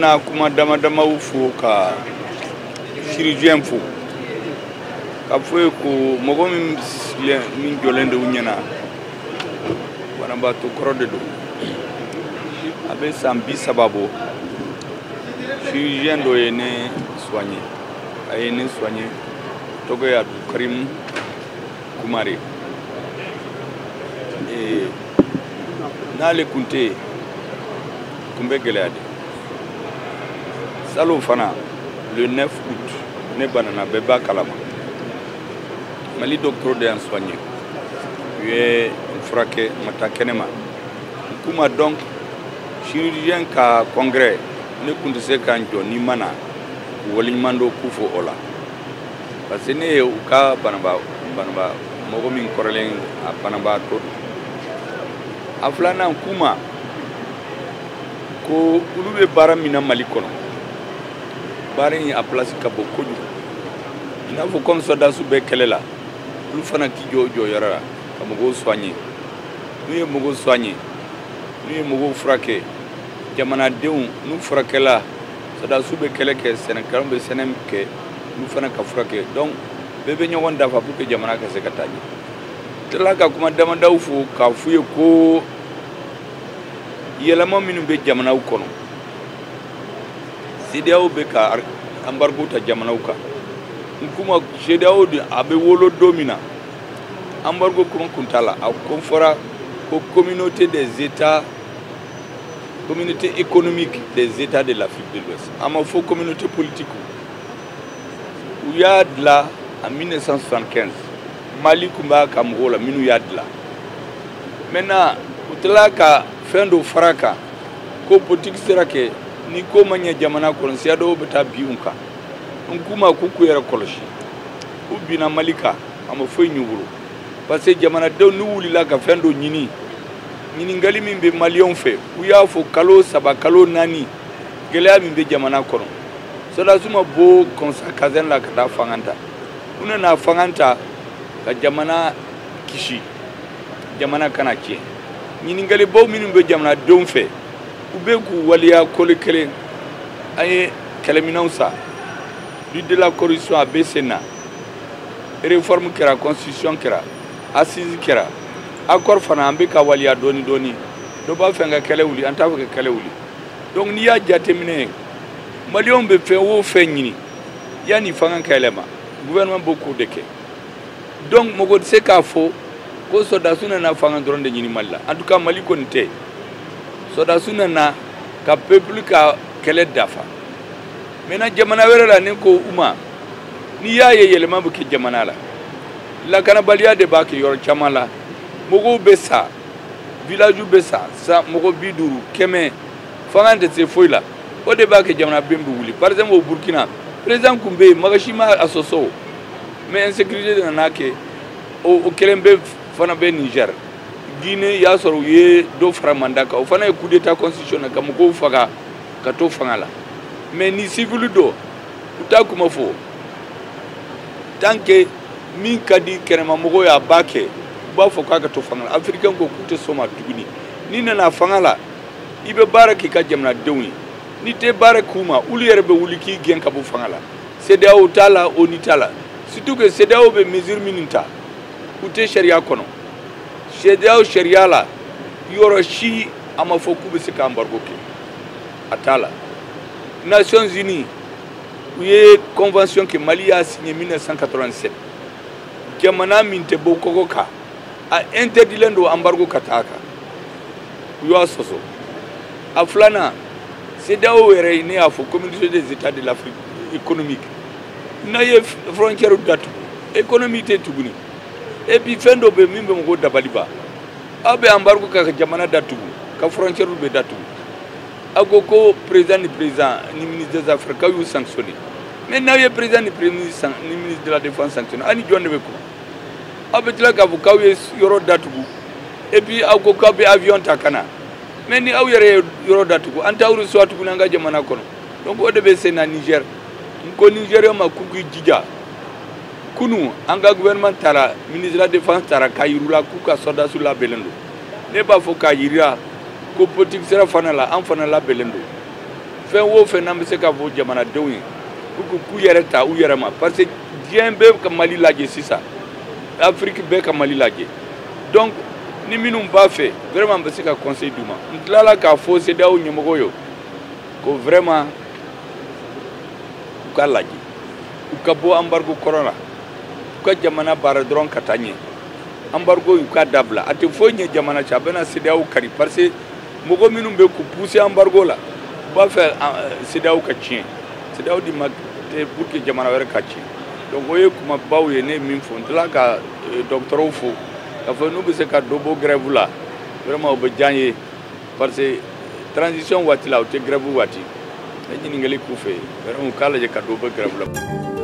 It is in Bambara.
Bɛna kuma dama damaw fo ka chirurgien fo ka fɔ ye ko mɔgɔ min sigilen min jɔlen don u ɲɛna, banabaatɔ kɔrɔ de don, a bɛ san 30 bɔ. Chirurgien dɔ ye ne soigné, a ye ne soigné, tɔgɔ ye Abdou Karim Kumare. N'ale kun tɛ yen, kun bɛ gɛlɛya de. Salon fana, le 9 août, ne banana, bɛɛ b'a kalama. Mali docteur de y'an soigné, u ye n furakɛ, n ma taa kɛnɛma n kuma. Donc chirurgien ka congrès, ne kun tɛ se ka n jɔ ni ma na k'u waleɲuman dɔn k'u fo o la, parce que ne ye u ka banaba mɔgɔ min kɔrɔlen, a banabaatɔ don. A filanan, kuma ko olu bɛ baara min na Mali kɔnɔ, baara in a place ka bon kojugu. I n'a fɔ comme sɔrɔdasiw bɛ kɛlɛ la, olu fana k'i jɔ jɔyɔrɔ la ka mɔgɔw soigner. N'u ye mɔgɔw soigner, n'u ye mɔgɔw furakɛ, jamanadenw n'u furakɛla, sɔrɔdasiw bɛ kɛlɛ kɛ, sɛnɛkɛlaw bɛ sɛnɛ kɛ, olu fana ka furakɛ. Donc bɛɛ bɛ ɲɔgɔn dafa pour que jamana ka se ka taa ɲɛ. Tilala ka kuma damadaw fo k'a f'u ye ko yɛlɛma minnu bɛ jamanaw kɔnɔ, CEDEAO bɛ ka embargo ta jamanaw kan. N kuma CEDEAO de, a bɛ wolo don min na, embargo kuma kun t'a la. A ko fɔra ko communauté des états, communauté économique des états de l'Afrique de l'Ouest, a ma fɔ communauté politique. U y'a dilan en 1975, Mali kun b'a ka mɔgɔw la minnu y'a dilan. Maintenant u tilala ka fɛn dɔ fara kan ko politique sera kɛ ni ko ma ɲɛ jamana kɔnɔ, siya dɔw bɛ taa bin u kan. N k'u ma k'u k'u yɛrɛ kɔlɔsi, u binna Mali kan, a ma foyi ɲɛ u bolo, parce que jamanadenw n'u wulila ka fɛn dɔ ɲini, ɲininkali min bɛ maliyɛnw fɛ, u y'a fɔ kalo 3, kalo 4, gɛlɛya min bɛ jamana kɔnɔ, sɔrɔdasiw ma bɔ kɔnsa caserne la ka taa fanga ta. U nana fanga ta ka jamana kisi, jamana kana tiɲɛ. Ɲininkalibaw minnu bɛ jamanadenw fɛ, u bɛ k'u waleya kolo kelen. An ye kɛlɛminɛnw san, lutte de la corruption a bɛ sen na, réforme kɛra, constitution kɛra, assise kɛra, accord fana an bɛ ka waleya dɔɔni dɔɔni. Dɔ b'a fɛ ka kɛlɛ wuli, an t'a fɛ ka kɛlɛ wuli. Donc n'i y'a jateminɛ, maliyɛnw bɛ fɛn o fɛn ɲini yanni fanga ka yɛlɛma, gouvernement b'o k'o de kɛ. Donc mɔgɔ tɛ se k'a fɔ ko sɔrɔdasiw nana fanga dɔrɔn de ɲini Mali la. En tout cas Mali kɔni tɛ, sɔrɔdasiw nana ka peuple ka kɛlɛ dafa. Maintenant jamana wɛrɛ la, ne ko u ma, n'i y'a ye yɛlɛma bɛ kɛ jamana la, lakanabaliya de b'a kɛ. Yɔrɔ caman la, mɔgɔw bɛ sa, village bɛ sa sa, mɔgɔ 50, 100, fanga tɛ se foyi la. O de b'a kɛ jamana bɛn bɛ wuli. Par exemple au Burkina, président kun bɛ yen, mɔgɔ si ma a sɔsɔ, mais insécurité de nana kɛ. O kelen bɛ fana bɛ Niger, Guinée, y'a sɔrɔ u ye dɔ fara mandat kan, o fana ye coup d'état constitutionnel ka mɔgɔw faga ka to fanga la. Mais ni civil dɔ, u t'a kuma fɔ. Tant que min ka di kɛnɛmamɔgɔw ye, a b'a kɛ, u b'a fɔ k'a ka to fanga la. Africain ko k'u tɛ sɔn ma tuguni. N'i nana fanga la, i bɛ baara k'i ka jamanadenw ye. N'i tɛ baara k'u ma, olu yɛrɛ bɛ wuli k'i gɛn ka bɔ fanga la. CEDEAO t'a la, ONU t'a la. Surtout que CEDEAO bɛ mesure minnu ta, u tɛ sariya kɔnɔ. CEDEAO sariya la, yɔrɔ si a ma fɔ k'u bɛ se ka embargo kɛ, a t'a la. Nations Unies, u ye convention kɛ, Mali y'a signé 1987, jamana min tɛ bɔ kɔgɔ kan, a interdilen don embargo ka taa a kan, u y'a sɔsɔ. A filanan, CEDEAO yɛrɛ, ne y'a fɔ communauté des états de l'Afrique économique, n'a ye frontière datugu, économie tɛ tuguni. Et puis fɛn dɔ bɛ min bɛ mɔgɔw dabali ban, aw bɛ embargo ka jamana datugu, ka frontière bɛ datugu, aw ko ko président ni président ni ministre des affaires k'aw y'u sanctionné. Mais n'aw ye président ni premier ministre ni ministre de la défense sanctionné, aw ni jɔn de bɛ kuma? Aw bɛ tila k'a fɔ k'aw ye yɔrɔ datugu, et puis aw ko k'aw bɛ avion ta ka na. Mais ni aw yɛrɛ ye yɔrɔ datugu, an t'aw reçoit tuguni an ka jamana kɔnɔ. Donc o de bɛ sen na Niger. N ko Nigérien ma k'u k'i jija. Kunu an ka gouvernement taara, ministre de la défense taara k'a yir'u la k'u ka sɔrɔdasiw labɛnnen don. Ne b'a fɔ k'a yira ko politique sira fana la, an fana labɛnnen don. Fɛn o fɛn n'an bɛ se k'a fɔ jamanadenw ye pour que k'u yɛrɛ ta u yɛrɛ ma, parce que diɲɛ bɛɛ ka Mali lajɛ sisan, Afrique bɛɛ ka Mali lajɛ. Donc ni minnu b'a fɛ, vraiment, n bɛ se ka conseil d'u ma. N tilala k'a fɔ CEDEAO ɲɛmɔgɔw ye ko vraiment u ka lajɛ, u ka bɔ embargo kɔrɔ la, u ka jamana baara dɔrɔn ka taa ɲɛ. Embargo, u ka dabila, a tɛ foyi ɲɛ jamana cɛ, a bɛna CEDEAO kari, parce que mɔgɔ minnu bɛ k'u pousser embargo la, u b'a fɛ CEDEAO ka tiɲɛ. CEDEAO di ma tɛ pour que jamana wɛrɛ ka tiɲɛ. Donc o ye kumabaw ye ne ye min fɔ. N tila ka dɔgɔtɔrɔw fo k'a fɔ n'u bɛ se ka dɔ bɔ grève la, vraiment o bɛ diya n ye, parce que transition waati la, o tɛ grève waati. Ne ɲininkali k'u fɛ, vraiment u k'a lajɛ ka dɔ bɔ grève la.